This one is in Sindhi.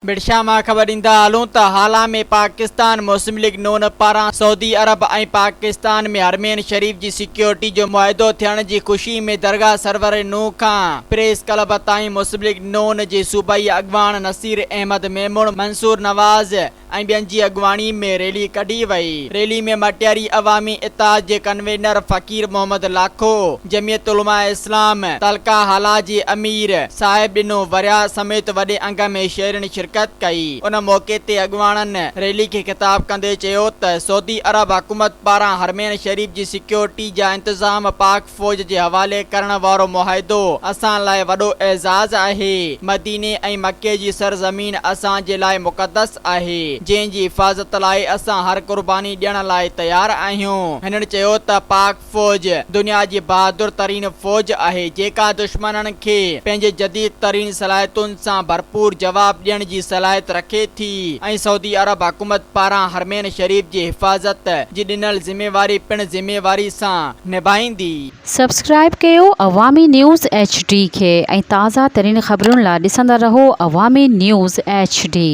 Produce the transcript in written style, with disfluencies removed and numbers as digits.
ڀٽشاهه مان خبر ڏيندا هلون ته هالا ۾ پاڪستان مسلم ليگ نون پاران سعودي عرب ۽ پاڪستان ۾ حرمين شريف جي سيڪيورٽي جو معاهدو ٿيڻ جي خوشي ۾ درگاهه سرور نون کان پريس ڪلب تائين مسلم ليگ نون جي صوبائي اڳواڻ نصير احمد ميمڻ، منصور نواز ۽ ٻين جي اڳواڻي ۾ ريلي ڪڍي وئي. ريلي ۾ مٽياري عوامي اتحاد جي ڪنوينر فقير محمد لاکو، جمعيت علماء اسلام تعلقه هالا جي امير صاحب ڏنو ورياهه سميت وڏي انگ ۾ شهرين شرڪت ڪئي. ان موقعي تي اڳواڻن ريلي کي خطاب ڪندي چيو ته سعودي عرب حڪومت پاران حرمين شريف جي سيڪيورٽي جا انتظام پاڪ فوج جي حوالي ڪرڻ وارو معاهدو اسان لاء وڏو اعزاز آهي. مديني ۽ مڪي جي سرزمين اسان جي لاء مقدس آهي، جنهن جي حفاظت لاء اسان هر قرباني ڏيڻ لاء تيار آهيون. هنن چيو ته پاڪ فوج دنيا جي بهادر ترين فوج آهي، جيڪا دشمنن کي پنهنجي جديد ترين صلاحيتن سان ڀرپور جواب ڏيڻ جي صلاحيت رکي ٿي ۽ سعودي عرب حڪومت پاران حرمين شريف جي حفاظت جي ڏنل ذميواري پڻ ذميواري سان نڀائيندي. سبسڪرائيب ڪيو عوامي نيوز ايڇ ڊي کي ۽ تازه ترين خبرن لا ڏسندا رهو عوامي نيوز ايڇ ڊي.